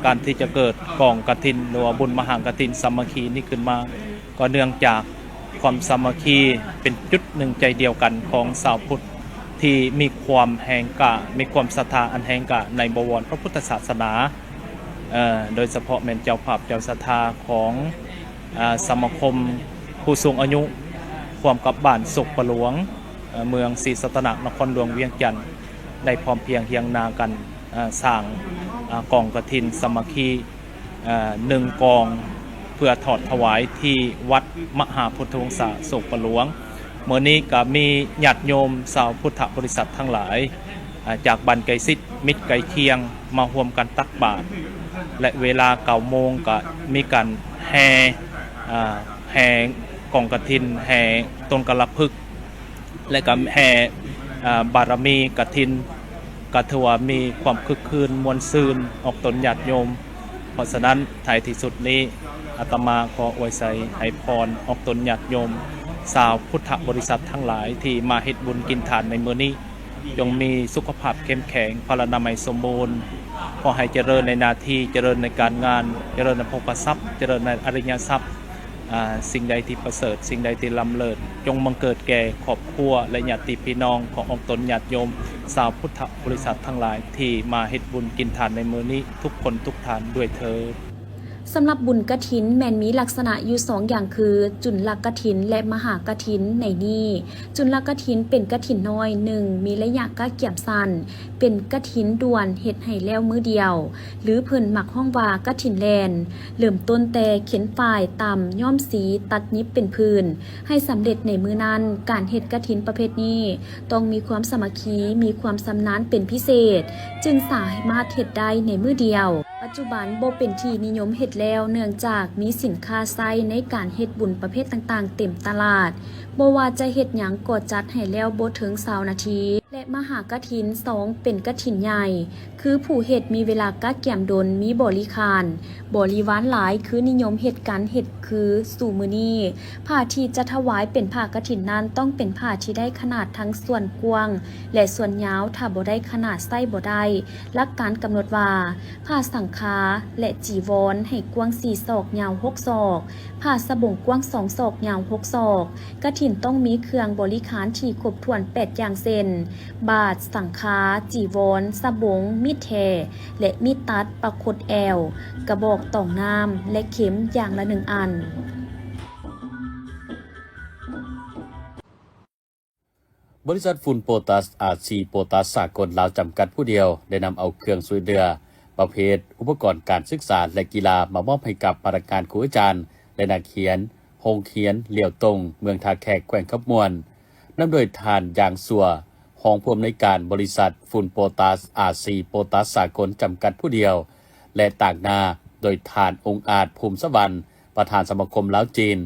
ການທີ່ຈະເກີດກອງກະຖິນ ຫຼືວ່າບຸນມະຫາກະຖິນສາມັກຄີນີ້ຂຶ້ນມາ ກໍເນື່ອງຈາກຄວາມສາມັກຄີເປັນຈຸດໜຶ່ງໃຈດຽວກັນຂອງຊາວພຸດ ທີ່ມີຄວາມແຮງກ້າ ມີຄວາມສັດທາອັນແຮງກ້າໃນບໍວອນພະພຸດທະສາສະໜາ ເອີ ໂດຍສະເພາະແມ່ນເຈົ້າພາບເຈົ້າສັດທາຂອງ ອາ ສະມາຄົມຜູ້ສູງອາຍຸ ຮ່ວມກັບບ້ານໂສກປະຫຼວງ ເອີ ເມືອງສີສັດຕະນະ ນະຄອນຫຼວງວຽງຈັນ ໄດ້ພ້ອມພຽງຮຽງໜ້າກັນ ເອີ ສ້າງ ອາ ກອງກະຖິນສາມັກຄີ ເອີ ໜຶ່ງກອງ ເພື່ອທອດຖວາຍທີ່ວັດມະຫາພຸດທະວົງສາໂສກປະຫຼວງ. ມື້ນີ້ກໍມີຍາດໂຍມຊາວພຸດທະບໍລິສັດທັງຫຼາຍ ອາ ຈາກບ້ານໃກ້ຊິດ ມິດໃກ້ຄຽງ ມາຮ່ວມກັນຕັກບາດ ແລະ ເວລາເກົ້າໂມງກໍມີການແຫ່ ອາ ແຫ່ກອງກະຖິນ ແຫ່ຕົ້ນກາລະພຶກ ແລະ ກໍແຫ່ ອາ ບາລະມີກະຖິນ ກໍຖືວ່າມີຄວາມຄຶກຄື້ນມ່ວນຊື່ນອອກຕົນຍາດໂຍມ. ເພາະສະນັ້ນ ທ້າຍທີ່ສຸດນີ້ ອາດຕະມາຂໍອວຍໄຊໃຫ້ພອນອອກຕົນຍາດໂຍມຊາວພຸດທະບໍລິສັດທັງຫຼາຍທີ່ມາເຮັດບຸນກິນທານໃນມື້ນີ້ ຈົ່ງມີສຸຂະພາບເຂັ້ມແຂງ, ພະລານາໄມສົມບູນ, ຂໍໃຫ້ຈະເລີນໃນໜ້າທີ່, ຈະເລີນໃນການງານ, ຈະເລີນໃນໂພຄະຊັບ, ຈະເລີນໃນອະລິຍະຊັບ, ອາ, ສິ່ງໃດທີ່ປະເສີດ, ສິ່ງໃດທີ່ລ້ຳເລີດ, ຈົ່ງບັງເກີດແກ່ຄອບຄົວ ແລະ ຍາດຕິພີ່ນ້ອງຂອງອອກຕົນຍາດໂຍມຊາວພຸດທະບໍລິສັດທັງຫຼາຍທີ່ມາເຮັດບຸນກິນທານໃນມື້ນີ້ ທຸກຄົນທຸກທ່ານດ້ວຍເທີ້ນ. ສຳລັບບຸນກະຖິນແມ່ນມີລັກສະນະຢູ່ສອງຢ່າງຄື ຈຸນລະກະຖິນ ແລະ ມະຫາກະຖິນ. ໃນນີ້ ຈຸນລະກະຖິນເປັນກະຖິນນ້ອຍ ໜຶ່ງ ມີໄລຍະກະກຽມສັ້ນ, ເປັນກະຖິນດ່ວນ ເຮັດໃຫ້ແລ້ວມື້ດຽວ ຫຼື ເພິ່ນມັກຮ້ອງວ່າກະຖິນແລ່ນ, ເລີ່ມຕົ້ນແຕ່ເຂັນຝ້າຍ, ຕຳ, ຍ້ອມສີ, ຕັດຫຍິບເປັນຜືນ ໃຫ້ສຳເລັດໃນມື້ນັ້ນ. ການເຮັດກະຖິນປະເພດນີ້ ຕ້ອງມີຄວາມສາມັກຄີ, ມີຄວາມຊຳນານເປັນພິເສດ ຈຶ່ງສາມາດເຮັດໄດ້ໃນມື້ດຽວ. ປັດຈຸບັນບໍ່ເປັນທີ່ນິຍົມເຮັດແລ້ວ ເນື່ອງຈາກມີສິນຄ້າໃຊ້ໃນການເຮັດບຸນປະເພດຕ່າງໆເຕັມຕະຫຼາດ, ບໍ່ວ່າຈະເຮັດຫຍັງກໍຈັດໃຫ້ແລ້ວບໍ່ເຖິງຊາວນາທີ ແລະ ມະຫາກະຖິນ ສອງ ເປັນກະຖິນໃຫຍ່ ຄືຜູ້ເຮັດມີເວລາກະກຽມດົນ, ມີບໍລິຂານ, ບໍລິວານຫຼາຍ ຄືນິຍົມເຮັດກັນເຮັດຄືສູ່ມື້ນີ້. ຜ້າທີ່ຈະຖວາຍເປັນຜ້າກະຖິນນັ້ນ ຕ້ອງເປັນຜ້າທີ່ໄດ້ຂະໜາດທັງສ່ວນກວ້າງ ແລະ ສ່ວນຍາວ, ຖ້າບໍ່ໄດ້ຂະໜາດໃຊ້ບໍ່ໄດ້. ຫຼັກການກຳນົດວ່າ ຜ້າສັງຄາ ແລະ ຈີວອນ ໃຫ້ກວ້າງສີ່ສອກ ຍາວຫົກສອກ, ຜ້າສະບົງກວ້າງສອງສອກ ຍາວຫົກສອກ. ກະຖິນຕ້ອງມີເຄື່ອງບໍລິຂານທີ່ຄົບຖ້ວນແປດຢ່າງ ເຊັ່ນ ບາດ, ສັງຄາ, ຈີວອນ, ສະບົງ, ມີດແທ ແລະ ມີດຕັດ, ປາຄົດແອວ, ກະບອກຕອງນ້ຳ ແລະ ເຂັມຢ່າງລະໜຶ່ງອັນ. ບໍລິສັດຝຸ່ນໂປຕາສ ອາຊີ ໂປຕາສສາກົນລາວ ຈຳກັດຜູ້ດຽວ ໄດ້ນຳເອົາເຄື່ອງຊ່ວຍເຫຼືອປະເພດອຸປະກອນການສຶກສາ ແລະ ກິລາ ມາມອບໃຫ້ກັບພະນັກງານ, ຄູອາຈານ ແລະ ນັກຮຽນໂຮງຮຽນຫຼຽວຕົງ ເມືອງທ່າແຂກ ແຂວງຄຳມ່ວນ, ນຳໂດຍທ່ານ ຢາງ ຊົວ ຮອງຜູ້ອຳນວຍການບໍລິສັດຝຸ່ນໂປຕາສ ອາຊີ ໂປຕາສສາກົນ ຈຳກັດຜູ້ດຽວ ແລະ ຕາງໜ້າໂດຍທ່ານ ອົງອາດ ພູມສະຫວັນ ປະທານສະມາຄົມລາວ-ຈີນ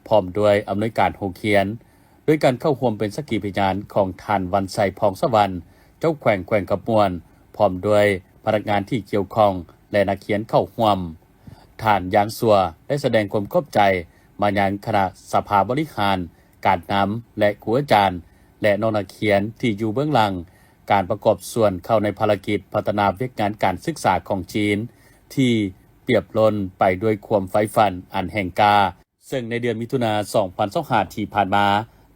ພ້ອມດ້ວຍອຳນວຍການໂຮງຮຽນ. ໂດຍການເຂົ້າຮ່ວມເປັນສັກຂີພະຍານຂອງທ່ານ ວັນໄຊ ພອງສະຫວັນ ເຈົ້າແຂວງແຂວງຄຳມ່ວນ ພ້ອມດ້ວຍພະນັກງານທີ່ກ່ຽວຂ້ອງ ແລະ ນັກຮຽນເຂົ້າຮ່ວມ. ທ່ານ ຢາງ ຊົວ ໄດ້ສະແດງຄວາມຂອບໃຈມາຍັງຄະນະສະພາບໍລິຫານ, ການນຳ ແລະ ຄູອາຈານ ແລະ ນ້ອງນັກຮຽນທີ່ຢູ່ເບື້ອງຫຼັງການປະກອບສ່ວນເຂົ້າໃນພາລະກິດພັດທະນາວຽກງານການສຶກສາຂອງຈີນ ທີ່ປຽບລົ້ນໄປດ້ວຍຄວາມໃຝ່ຝັນອັນແຮງກ້າ. ເຊິ່ງໃນເດືອນມິຖຸນາ ສອງພັນຊາວຫ້າ ທີ່ຜ່ານມາ,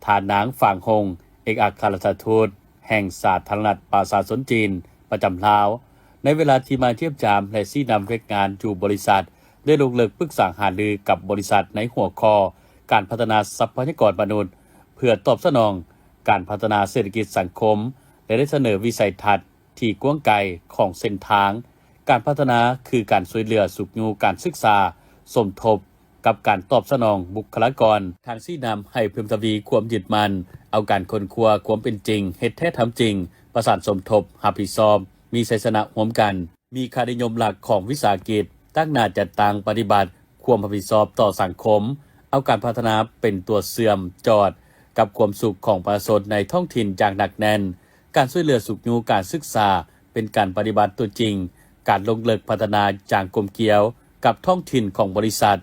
ທ່ານນາງ ຝາງຫົງ ເອກອັກຄະລັດຖະທູດແຫ່ງສາທາລະນະລັດປະຊາຊົນຈີນປະຈຳລາວ ໃນເວລາທີ່ມາຢ້ຽມຢາມ ແລະ ຊີ້ນຳວຽກງານຢູ່ບໍລິສັດ ໄດ້ລົງເລິກປຶກສາຫາລືກັບບໍລິສັດໃນຫົວຂໍ້ການພັດທະນາຊັບພະຍາກອນມະນຸດ ເພື່ອຕອບສະໜອງການພັດທະນາເສດຖະກິດສັງຄົມ ແລະ ໄດ້ສະເໜີວິໄສທັດທີ່ກວ້າງໄກຂອງເສັ້ນທາງການພັດທະນາ ຄືການຊ່ວຍເຫຼືອຊຸກຍູ້ການສຶກສາ ສົມທົບ ກັບການຕອບສະໜອງບຸກຄະລາກອນ, ທັງຊີ້ນຳໃຫ້ເພີ່ມທະວີຄວາມຍຶດໝັ້ນ ເອົາການຄົ້ນຄວ້າຄວາມເປັນຈິງ, ເຮັດແທ້ທຳຈິງ, ປະສານສົມທົບ, ຮັບຜິດຊອບ, ມີໄຊຊະນະຮ່ວມກັນ, ມີຄ່ານິຍົມຫຼັກຂອງວິສາຫະກິດ, ຕັ້ງໜ້າຈັດຕັ້ງປະຕິບັດຄວາມຮັບຜິດຊອບຕໍ່ສັງຄົມ, ເອົາການພັດທະນາເປັນຕົວເຊື່ອມຈອດກັບຄວາມສຸກຂອງປະຊາຊົນໃນທ້ອງຖິ່ນຢ່າງໜັກແໜ້ນ. ການຊ່ວຍເຫຼືອຊຸກຍູ້ການສຶກສາ ເປັນການປະຕິບັດຕົວຈິງ, ການລົງເລິກພັດທະນາຢ່າງກົມກຽວກັບທ້ອງຖິ່ນຂອງບໍລິສັດ.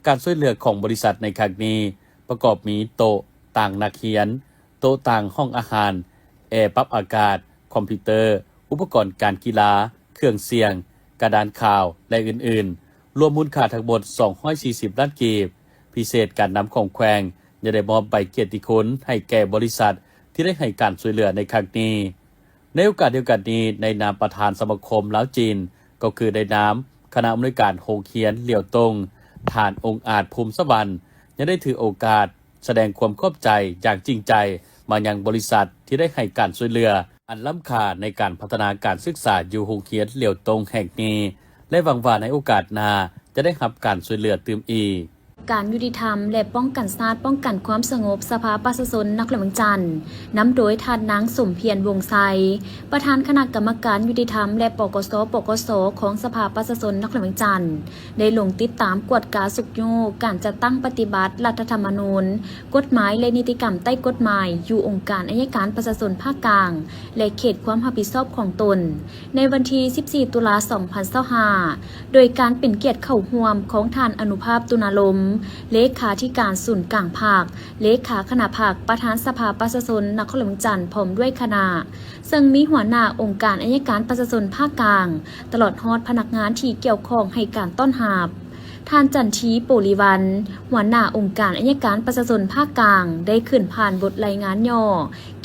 ການຊ່ວຍເຫຼືອຂອງບໍລິສັດໃນຄັ້ງນີ້ ປະກອບມີໂຕະຕາງນັກຮຽນ, ໂຕະຕາງຫ້ອງອາຫານ, ແອປັບອາກາດ, ຄອມພິວເຕີ, ອຸປະກອນການກິລາ, ເຄື່ອງສຽງ, ກະດານຂ່າວ ແລະ ອື່ນໆ, ລວມມູນຄ່າທັງໝົດສອງຮ້ອຍສີ່ສິບລ້ານກີບ. ພິເສດການນຳຂອງແຂວງ ຍັງໄດ້ມອບໃບກຽດຕິຄຸນໃຫ້ແກ່ບໍລິສັດທີ່ໄດ້ໃຫ້ການຊ່ວຍເຫຼືອໃນຄັ້ງນີ້. ໃນໂອກາດດຽວກັນນີ້, ໃນນາມປະທານສະມາຄົມລາວ-ຈີນ ກໍຄືໃນນາມຄະນະອຳນວຍການໂຮງຮຽນຫຼຽວຕົງ, ທ່ານ ອົງອາດ ພູມສະຫວັນ ຍັງໄດ້ຖືໂອກາດ ສະແດງຄວາມຂອບໃຈຢ່າງຈິງໃຈມາຍັງບໍລິສັດທີ່ໄດ້ໃຫ້ການຊ່ວຍເຫຼືອອັນລ້ຳຄ່າໃນການພັດທະນາການສຶກສາຢູ່ໂຮງຮຽນຫຼຽວຕົງແຫ່ງນີ້ ແລະ ຫວັງວ່າໃນໂອກາດໜ້າຈະໄດ້ຮັບການຊ່ວຍເຫຼືອຕື່ມອີກ. ການຍຸຕິທຳ ແລະ ປ້ອງກັນຊາດ, ປ້ອງກັນຄວາມສະຫງົບ ສະພາປະຊາຊົນນະຄອນຫຼວງວຽງຈັນ ນຳໂດຍທ່ານນາງ ສົມພຽນ ວົງໄຊ ປະທານຄະນະກຳມະການຍຸຕິທຳ ແລະ ປກສ ປກສ ຂອງສະພາປະຊາຊົນນະຄອນຫຼວງວຽງຈັນ ໄດ້ລົງຕິດຕາມກວດກາຊຸກຍູ້ການຈັດຕັ້ງປະຕິບັດລັດຖະທຳມະນູນ, ກົດໝາຍ ແລະ ນິຕິກຳໃຕ້ກົດໝາຍ ຢູ່ອົງການໄອຍະການປະຊາຊົນພາກກາງ ແລະ ເຂດຄວາມຮັບຜິດຊອບຂອງຕົນ ໃນວັນທີສິບສີ່ ຕຸລາ ສອງພັນຊາວຫ້າ ໂດຍການເປັນກຽດເຂົ້າຮ່ວມຂອງທ່ານ ອະນຸພາບ ຕຸນາລົມ ເລຂາທິການສູນກາງພັກ, ເລຂາຄະນະພັກ, ປະທານສະພາປະຊາຊົນນະຄອນຫຼວງວຽງຈັນ ພ້ອມດ້ວຍຄະນະ, ເຊິ່ງມີຫົວໜ້າອົງການໄອຍະການປະຊາຊົນພາກກາງ ຕະຫຼອດຮອດພະນັກງານທີ່ກ່ຽວຂ້ອງໃຫ້ການຕ້ອນຮັບ. ທ່ານ ຈັນທີ ໂປລິວັນ ຫົວໜ້າອົງການໄອຍະການປະຊາຊົນພາກກາງ ໄດ້ຂຶ້ນຜ່ານບົດລາຍງານຫຍໍ້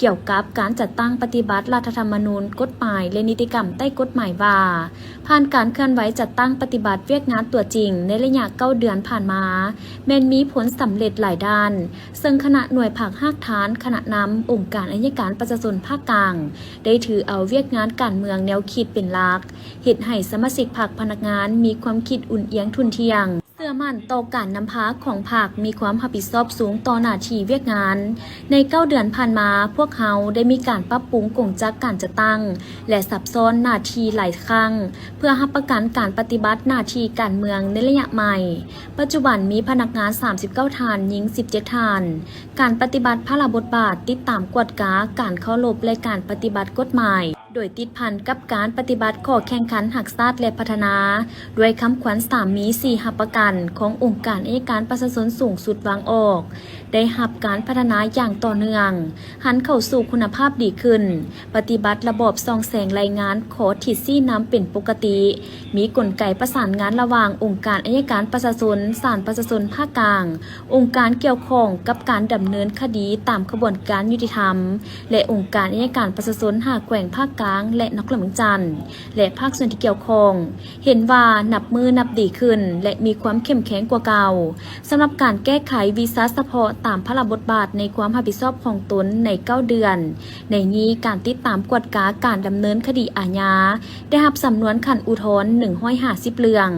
ກ່ຽວກັບການຈັດຕັ້ງປະຕິບັດລັດຖະທຳມະນູນ, ກົດໝາຍ ແລະ ນິຕິກຳໃຕ້ກົດໝາຍວ່າ, ຜ່ານການເຄື່ອນໄຫວຈັດຕັ້ງປະຕິບັດວຽກງານຕົວຈິງໃນໄລຍະເກົ້າເດືອນຜ່ານມາ, ແມ່ນມີຜົນສຳເລັດຫຼາຍດ້ານ, ເຊິ່ງຄະນະໜ່ວຍພັກຮາກຖານ, ຄະນະນຳ, ອົງການໄອຍະການປະຊາຊົນພາກກາງ ໄດ້ຖືເອົາວຽກງານການເມືອງແນວຄິດເປັນຫຼັກ, ເຮັດໃຫ້ສະມາຊິກພັກພະນັກງານມີຄວາມຄິດອຸ່ນອຽງທຸ່ນທ່ຽງ, ເຊື່ອໝັ້ນຕໍ່ການນຳພາຂອງພັກ, ມີຄວາມຮັບຜິດຊອບສູງຕໍ່ໜ້າທີ່ວຽກງານ. ໃນເກົ້າເດືອນຜ່ານມາ, ພວກເຮົາໄດ້ມີການປັບປຸງກົງຈັກການຈັດຕັ້ງ ແລະ ສັບຊ້ອນໜ້າທີ່ຫຼາຍຄັ້ງ ເພື່ອຮັບປະກັນການປະຕິບັດໜ້າທີ່ການເມືອງໃນໄລຍະໃໝ່. ປັດຈຸບັນມີພະນັກງານສາມສິບເກົ້າທ່ານ, ຍິງສິບເຈັດທ່ານ. ການປະຕິບັດພາລະບົດບາດຕິດຕາມກວດກາການເຄົາລົບ ແລະ ການປະຕິບັດກົດໝາຍ ໂດຍຕິດພັນກັບການປະຕິບັດຂໍ້ແຂ່ງຂັນຮັກຊາດ ແລະ ພັດທະນາ ດ້ວຍຄຳຂວັນສາມມີສີ່ຮັບປະກັນຂອງອົງການໄອຍະການປະຊາຊົນສູງສຸດວາງອອກ ໄດ້ຮັບການພັດທະນາຢ່າງຕໍ່ເນື່ອງ, ຫັນເຂົ້າສູ່ຄຸນນະພາບດີຂຶ້ນ, ປະຕິບັດລະບອບສ່ອງແສງລາຍງານຂໍ້ທິດຊີ້ນຳເປັນປົກກະຕິ, ມີກົນໄກປະສານງານລະຫວ່າງອົງການໄອຍະການປະຊາຊົນ, ສານປະຊາຊົນພາກກາງ, ອົງການກ່ຽວຂ້ອງກັບການດຳເນີນຄະດີຕາມຂະບວນການຍຸຕິທຳ ແລະ ອົງການໄອຍະການປະຊາຊົນຫ້າແຂວງພາກກາງ ແລະ ນະຄອນຫຼວງວຽງຈັນ ແລະ ພາກສ່ວນທີ່ກ່ຽວຂ້ອງ ເຫັນວ່ານັບມື້ນັບດີຂຶ້ນ ແລະ ມີຄວາມເຂັ້ມແຂງກວ່າເກົ່າ. ສຳລັບການແກ້ໄຂວິຊາສະເພາະຕາມພາລະບົດບາດໃນຄວາມຮັບຜິດຊອບຂອງຕົນໃນເກົ້າເດືອນ, ໃນນີ້ການຕິດຕາມກວດກາການດຳເນີນຄະດີອາຍາ ໄດ້ຮັບສຳນວນຂັ້ນອຸທອນໜຶ່ງຮ້ອຍຫ້າສິບເລື່ອງ,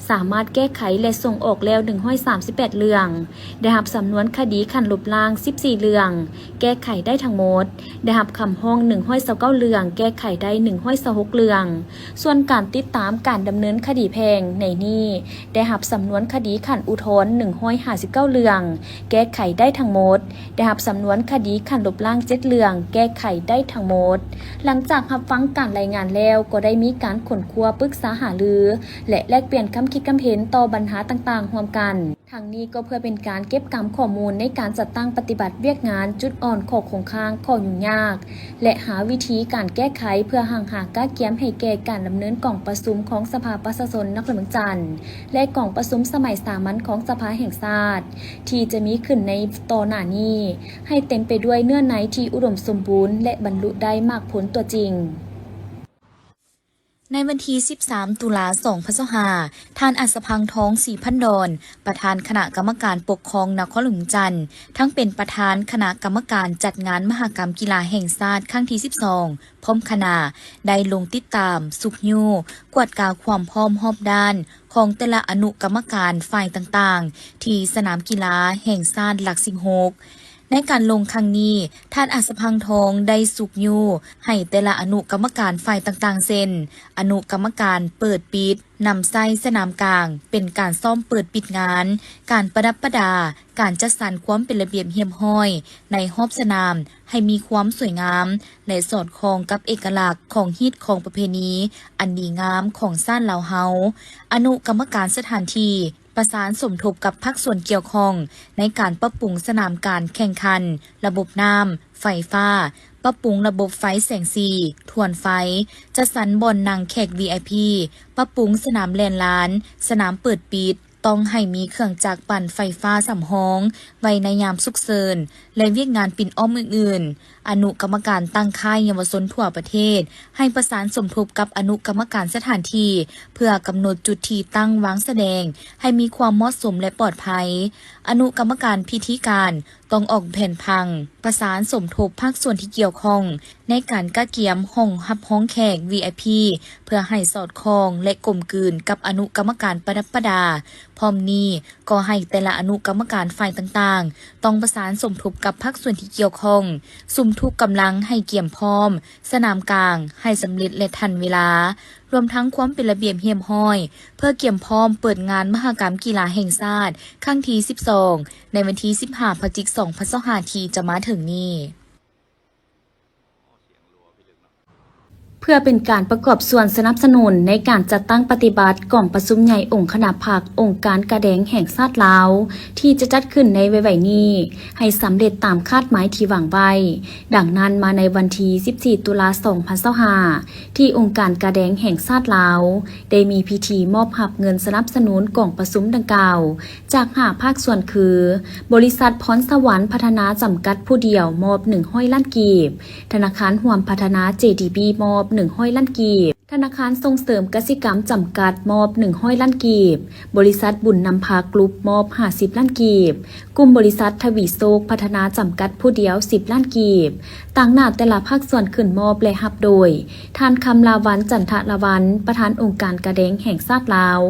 ສາມາດແກ້ໄຂ ແລະ ສົ່ງອອກແລ້ວໜຶ່ງຮ້ອຍສາມສິບແປດເລື່ອງ, ໄດ້ຮັບສຳນວນຄະດີຂັ້ນລົບລ້າງສິບສີ່ເລື່ອງ, ແກ້ໄຂໄດ້ທັງໝົດ, ໄດ້ຮັບຄຳຮ້ອງໜຶ່ງຮ້ອຍຊາວເກົ້າເລື່ອງ, ແກ້ໄຂໄດ້ໜຶ່ງຮ້ອຍຊາວຫົກເລື່ອງ. ສ່ວນການຕິດຕາມການດຳເນີນຄະດີແພ່ງໃນນີ້ ໄດ້ຮັບສຳນວນຄະດີຂັ້ນອຸທອນໜຶ່ງຮ້ອຍຫ້າສິບເກົ້າເລື່ອງ, ແກ້ໄຂໄດ້ທັງໝົດ, ໄດ້ຮັບສຳນວນຄະດີຂັ້ນລົບລ້າງເຈັດເລື່ອງ, ແກ້ໄຂໄດ້ທັງໝົດ. ຫຼັງຈາກຮັບຟັງການລາຍງານແລ້ວ, ກໍໄດ້ມີການຄົ້ນຄວ້າ, ປຶກສາຫາລື ແລະ ແລກປ່ຽນຄຳຄິດຄຳເຫັນຕໍ່ບັນຫາຕ່າງໆຮ່ວມກັນ. ທັງນີ້ກໍເພື່ອເປັນການເກັບກຳຂໍ້ມູນໃນການຈັດຕັ້ງປະຕິບັດວຽກງານ, ຈຸດອ່ອນ, ຂໍ້ຄົງຄ້າງ, ຂໍ້ຫຍຸ້ງຍາກ ແລະ ຫາວິທີການແກ້ໄຂ ເພື່ອຮັ່ງຫາກະກຽມໃຫ້ແກ່ການດຳເນີນກອງປະຊຸມຂອງສະພາປະຊາຊົນນະຄອນຫຼວງວຽງຈັນ ແລະ ກອງປະຊຸມສະໄໝສາມັນຂອງສະພາແຫ່ງຊາດ ທີ່ຈະມີຂຶ້ນໃນຕໍ່ໜ້ານີ້ ໃຫ້ເຕັມໄປດ້ວຍເນື້ອໃນທີ່ອຸດົມສົມບູນ ແລະ ບັນລຸໄດ້ໝາກຜົນຕົວຈິງ. ໃນວັນທີສິບສາມ ຕຸລາ ສອງພັນຊາວຫ້າ ທ່ານ ອັດສະພັງ ທອງສີພັນດອນ ປະທານຄະນະກຳມະການປົກຄອງນະຄອນຫຼວງວຽງຈັນ, ທັງເປັນປະທານຄະນະກຳມະການຈັດງານມະຫະກຳກິລາແຫ່ງຊາດຄັ້ງທີສິບສອງ ພ້ອມຄະນະ ໄດ້ລົງຕິດຕາມ, ຊຸກຍູ້, ກວດກາຄວາມພ້ອມຮອບດ້ານຂອງແຕ່ລະອະນຸກຳມະການຝ່າຍຕ່າງໆ ທີ່ສະໜາມກິລາແຫ່ງຊາດຫຼັກສິບຫົກ. ໃນການລົງຄັ້ງນີ້, ທ່ານ ອັດສະພັງ ທອງ ໄດ້ຊຸກຍູ້ໃຫ້ແຕ່ລະອະນຸກຳມະການຝ່າຍຕ່າງໆ ເຊັ່ນ ອະນຸກຳມະການເປີດປິດ, ນຳໃຊ້ສະໜາມກາງເປັນການຊ້ອມເປີດປິດງານ, ການປະດັບປະດາ, ການຈັດສັນຄວາມເປັນລະບຽບຮຽບຮ້ອຍໃນຮອບສະໜາມໃຫ້ມີຄວາມສວຍງາມ ແລະ ສອດຄ່ອງກັບເອກະລັກຂອງຮີດຄອງປະເພນີອັນດີງາມຂອງຊາດລາວເຮົາ, ອະນຸກຳມະການສະຖານທີ່, ປະສານສົມທົບກັບພາກສ່ວນກ່ຽວຂ້ອງໃນການປັບປຸງສະໜາມການແຂ່ງຂັນ, ລະບົບນ້ຳ, ໄຟຟ້າ, ປັບປຸງລະບົບໄຟແສງສີ, ທວນໄຟ, ຈັດສັນບ່ອນນັ່ງແຂກ ວີໄອພີ, ປັບປຸງສະໜາມແລ່ນລານ, ສະໜາມເປີດປິດ, ຕ້ອງໃຫ້ມີເຄື່ອງຈັກປັ່ນໄຟຟ້າສຳຮອງໄວ້ໃນຍາມສຸກເສີນ ແລະ ວຽກງານປິ່ນອ້ອມອື່ນໆ. ອະນຸກຳມະການຕັ້ງຄ້າຍເຍົາວະຊົນທົ່ວປະເທດ ໃຫ້ປະສານສົມທົບກັບອະນຸກຳມະການສະຖານທີ່ ເພື່ອກຳນົດຈຸດທີ່ຕັ້ງວາງສະແດງໃຫ້ມີຄວາມເໝາະສົມ ແລະ ປອດໄພ. ອະນຸກຳມະການພິທີການ ຕ້ອງອອກແຜນຜັງ, ປະສານສົມທົບພາກສ່ວນທີ່ກ່ຽວຂ້ອງໃນການກະກຽມຫ້ອງຮັບຮອງແຂກ ວີໄອພີ ເພື່ອໃຫ້ສອດຄ່ອງ ແລະ ກົມກືນກັບອະນຸກຳມະການປະດັບປະດາ. ພ້ອມນີ້ກໍໃຫ້ແຕ່ລະອະນຸກຳມະການຝ່າຍຕ່າງໆ ຕ້ອງປະສານສົມທົບກັບພາກສ່ວນທີ່ກ່ຽວຂ້ອງ, ສຸມທຸກກຳລັງໃຫ້ກຽມພ້ອມສະໜາມກາງໃຫ້ສຳເລັດ ແລະ ທັນເວລາ, ລວມທັງຄວາມເປັນລະບຽບຮຽບຮ້ອຍ ເພື່ອກຽມພ້ອມເປີດງານມະຫະກຳກິລາແຫ່ງຊາດຄັ້ງທີສິບສອງ ໃນວັນທີສິບຫ້າ ພະຈິກ ສອງພັນຊາວຫ້າ ທີ່ຈະມາເຖິງນີ້. ເພື່ອເປັນການປະກອບສ່ວນສະໜັບສະໜູນໃນການຈັດຕັ້ງປະຕິບັດກອງປະຊຸມໃຫຍ່ອົງຄະນະພັກອົງການກາແດງແຫ່ງຊາດລາວ ທີ່ຈະຈັດຂຶ້ນໃນໄວໆນີ້ ໃຫ້ສຳເລັດຕາມຄາດໝາຍທີ່ວາງໄວ້. ດັ່ງນັ້ນ, ມາໃນວັນທີສິບສີ່ ຕຸລາ ສອງພັນຊາວຫ້າ ທີ່ອົງການກາແດງແຫ່ງຊາດລາວ ໄດ້ມີພິທີມອບຮັບເງິນສະໜັບສະໜູນກອງປະຊຸມດັ່ງກ່າວ ຈາກຫ້າພາກສ່ວນຄື ບໍລິສັດພອນສະຫວັນພັດທະນາຈຳກັດຜູ້ດຽວ ມອບໜຶ່ງຮ້ອຍລ້ານກີບ, ທະນາຄານຮ່ວມພັດທະນາ ເຈດີບີ ມອບໜຶ່ງຮ້ອຍລ້ານກີບ, ທະນາຄານສົ່ງເສີມກະສິກຳຈຳກັດ ມອບໜຶ່ງຮ້ອຍລ້ານກີບ, ບໍລິສັດບຸນນຳພາກຣຸບ ມອບຫ້າສິບລ້ານກີບ, ກຸ່ມບໍລິສັດທະວີໂຊກພັດທະນາຈຳກັດຜູ້ດຽວ ສິບລ້ານກີບ. ຕາງໜ້າແຕ່ລະພາກສ່ວນຂຶ້ນມອບ ແລະ ຮັບໂດຍ ທ່ານ ຄຳລາວັນ ຈັນທະລາວັນ ປະທານອົງການກາແດງແຫ່ງຊາດລາວ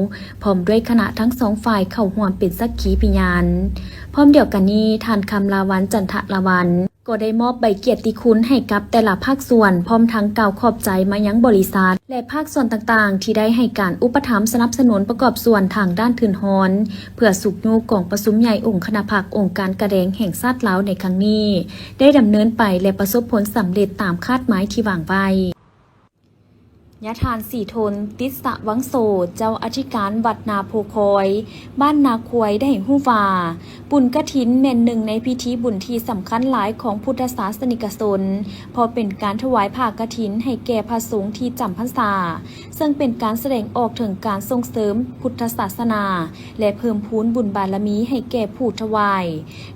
ພ້ອມດ້ວຍຄະນະທັງສອງຝ່າຍເຂົ້າຮ່ວມເປັນສັກຂີພະຍານ. ພ້ອມດຽວກັນນີ້, ທ່ານ ຄຳລາວັນ ຈັນທະລາວັນ ກໍໄດ້ມອບໃບກຽດຕິຄຸນໃຫ້ກັບແຕ່ລະພາກສ່ວນ, ພ້ອມທັງກ່າວຂອບໃຈມາຍັງບໍລິສັດ ແລະ ພາກສ່ວນຕ່າງໆ ທີ່ໄດ້ໃຫ້ການອຸປະຖຳສະໜັບສະໜູນປະກອບສ່ວນທາງດ້ານທຶນຮອນ ເພື່ອຊຸກຍູ້ກອງປະຊຸມໃຫຍ່ອົງຄະນະພັກອົງການກາແດງແຫ່ງຊາດລາວໃນຄັ້ງນີ້ ໄດ້ດຳເນີນໄປ ແລະ ປະສົບຜົນສຳເລັດຕາມຄາດໝາຍທີ່ວາງໄວ້. ຍາທ່ານ ສີທົນ ຕິດສະວັງໂສ ເຈົ້າອະທິການວັດນາໂພຄອຍ ບ້ານນາຄວາຍ ໄດ້ຮູ້ວ່າ ບຸນກະຖິນແມ່ນໜຶ່ງໃນພິທີບຸນທີ່ສຳຄັນຫຼາຍຂອງພຸດທະສາສະນິກະຊົນ, ເພາະເປັນການຖວາຍຜ້າກະຖິນໃຫ້ແກ່ພະສົງທີ່ຈຳພັນສາ, ເຊິ່ງເປັນການສະແດງອອກເຖິງການສົ່ງເສີມພຸດທະສາສະໜາ ແລະ ເພີ່ມພູນບຸນບາລະມີໃຫ້ແກ່ຜູ້ຖວາຍ.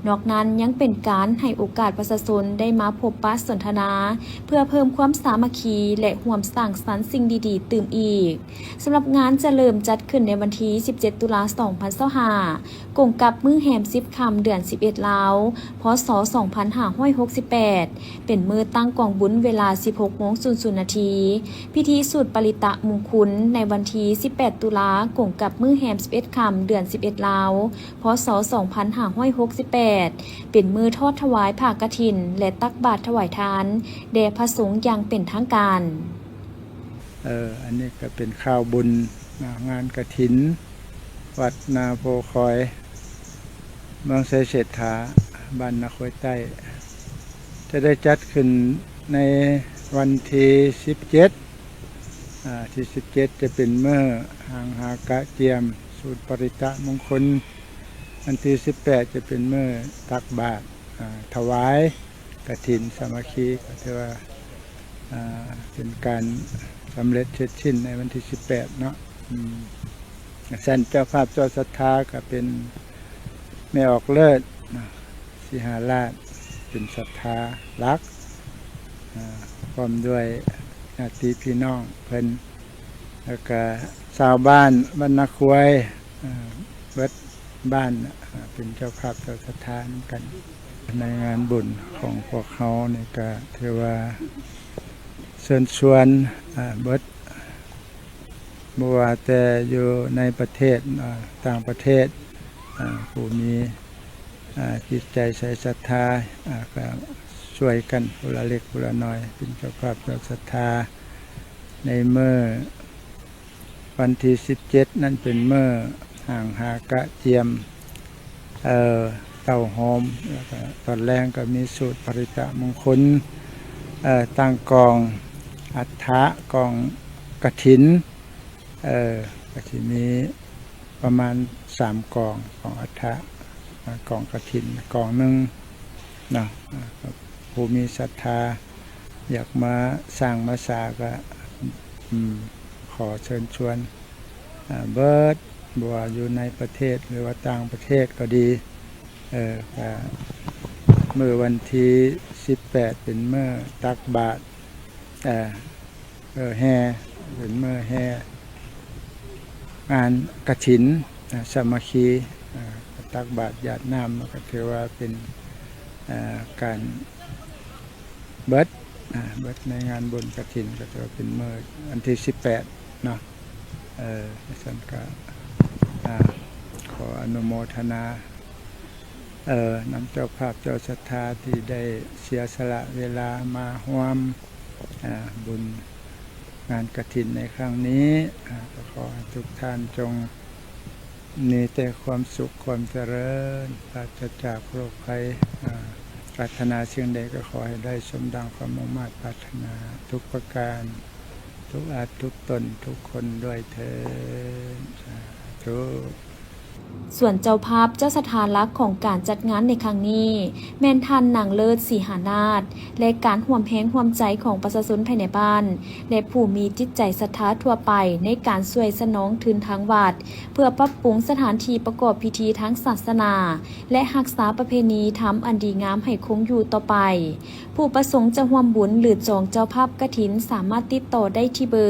ນອກນັ້ນຍັງເປັນການໃຫ້ໂອກາດປະຊາຊົນໄດ້ມາພົບປະສົນທະນາ ເພື່ອເພີ່ມຄວາມສາມັກຄີ ແລະ ຮ່ວມສ້າງສັນສິ່ງດີໆຕື່ມອີກ. ສຳລັບງານຈະເລີ່ມຈັດຂຶ້ນໃນວັນທີສິບເຈັດ ຕຸລາ ສອງພັນຊາວຫ້າ ກົງກັບມື້ແຮມສິບຄ່ຳ ເດືອນສິບເອັດ ລາວ ພ.ສ. ສອງພັນຫ້າຮ້ອຍຫົກສິບແປດ ເປັນມື້ຕັ້ງກອງບຸນເວລາ ສິບຫົກໂມງ ນາທີ. ພິທີສູດປະລິຕະມຸງຄຸນໃນວັນທີສິບແປດ ຕຸລາ ກົງກັບມື້ແຮມສິບເອັດຄ່ຳ ເດືອນສິບເອັດ ລາວ ພ.ສ. ສອງພັນຫ້າຮ້ອຍຫົກສິບແປດ ເປັນມື້ທອດຖວາຍຜ້າກະຖິນ ແລະ ຕັກບາດຖວາຍທານແດ່ພະສົງຢ່າງເປັນທາງການ. ເອີ ອັນນີ້ກໍເປັນຂ່າວບຸນນະ ງານກະຖິນວັດນາໂພຄອຍ ເມືອງໄຊເສດຖາ ບ້ານນາຄວາຍໃຕ້ ຈະໄດ້ຈັດຂຶ້ນໃນວັນທີສິບເຈັດ ອາ ທີສິບເຈັດ ຈະເປັນມື້ຫ້າງຫາກະຈຽມສູດປະລິຕະມຸງຄຸນ, ວັນທີສິບແປດ ຈະເປັນມື້ຕັກບາດ ອາ ຖວາຍ ກະຖິນສາມັກຄີ ກໍຖືວ່າ ອາ ເປັນການສຳເລັດເສັດສິ້ນໃນວັນທີສິບແປດເນາະ. ອືມ ຊັ້ນເຈົ້າພາບເຈົ້າສັດທາກໍເປັນແມ່ອອກເລີດເນາະ ສີຫາລາດ ເປັນສັດທາຫຼັກ ອາ ພ້ອມດ້ວຍຍາດຕິພີ່ນ້ອງເພິ່ນ ແລ້ວກະຊາວບ້ານບ້ານນາຄວາຍ ອາ ເບິດ ບ້ານ ອາ ເປັນເຈົ້າພາບເຈົ້າສັດທານຳກັນ. ໃນງານບຸນຂອງພວກເຮົານີ້ກະຖືວ່າເຊີນຊວນ ອາ ເບິດ ບໍ່ວ່າແຕ່ຢູ່ໃນປະເທດ ອາ ຕ່າງປະເທດ ອາ ຜູ້ມີ ອາ ຈິດໃຈໃສສັດທາ ອາ ກະຊ່ວຍກັນຜູ້ລະເລັກຜູ້ລະນ້ອຍ ເປັນເຈົ້າພາບເຈົ້າສັດທາ ໃນມື້ ວັນທີສິບເຈັດນັ້ນເປັນມື້ຫ້າງຫາກະຈຽມ ເອີ ເຕົ້າໂຮມ ແລ້ວກະຕອນແລງກໍມີສູດປະລິຕະມຸງຄຸນ ເອີ ຕັ້ງກອງອັດຖະ ກອງກະຖິນ ເອີ ກໍຊິມີ ປະມານສາມກອງ ກອງອັດຖະ ກອງກະຖິນກອງໜຶ່ງເນາະ. ຜູ້ມີສັດທາຢາກມາສ້າງມາສາ ກໍ ອືມ ຂໍເຊີນຊວນ ອາ ເບິດ ບໍ່ວ່າຢູ່ໃນປະເທດ ຫຼືວ່າຕ່າງປະເທດກໍດີ. ເອີ ກະມື້ວັນທີສິບແປດ ເປັນມື້ຕັກບາດ ເອີ ເອີ ແຫ່ ເປັນມື້ແຫ່ງານກະຖິນ ອາ ສາມັກຄີ ອາ ຕັກບາດຢາດນ້ຳ ກໍຖືວ່າເປັນ ອາ ການເບິດ ອາ ເບິດໃນງານບຸນກະຖິນ ກໍຖືວ່າເປັນມື້ວັນທີສິບແປດເນາະ. ເອີ ຊັ້ນກະ ອາ ຂໍອະນຸໂມທະນາ ເອີ ນຳເຈົ້າພາບເຈົ້າສັດທາທີ່ໄດ້ເສຍສະຫຼະເວລາມາຮ່ວມ ອາ ບຸນງານກະຖິນໃນຄັ້ງນີ້. ອາ ກໍຂໍໃຫ້ທຸກທ່ານຈົ່ງມີແຕ່ຄວາມສຸກຄວາມຈະເລີນ ປາສະຈາກໂລກໄພ. ອາ ປາດຖະໜາສິ່ງໃດກໍຂໍໃຫ້ໄດ້ສົມດັ່ງຄວາມມຸ່ງມາດປາດຖະໜາທຸກປະການ ທຸກອັນທຸກຕົນທຸກຄົນດ້ວຍເທີ້ນ ສາທຸ. ສ່ວນເຈົ້າພາບເຈົ້າສະຖານຫຼັກຂອງການຈັດງານໃນຄັ້ງນີ້ ແມ່ນທ່ານນາງເລີດ ສີຫານາດ ແລະ ການຮ່ວມແຮງຮ່ວມໃຈຂອງປະຊາຊົນພາຍໃນບ້ານ ແລະ ຜູ້ມີຈິດໃຈສັດທາທົ່ວໄປ ໃນການຊ່ວຍສະໜອງທຶນທາງວັດ ເພື່ອປັບປຸງສະຖານທີ່ປະກອບພິທີທາງສາສະໜາ ແລະ ຮັກສາປະເພນີທຳອັນດີງາມໃຫ້ຄົງຢູ່ຕໍ່ໄປ. ຜູ້ປະສົງຈະຮ່ວມບຸນ ຫຼື ຈອງເຈົ້າພາບກະຖິນ ສາມາດຕິດຕໍ່ໄດ້ທີ່ເບີ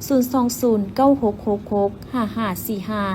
ສູນສອງສູນ ເກົ້າຫົກຫົກຫົກ ຫ້າຫ້າສີ່ຫ້າ.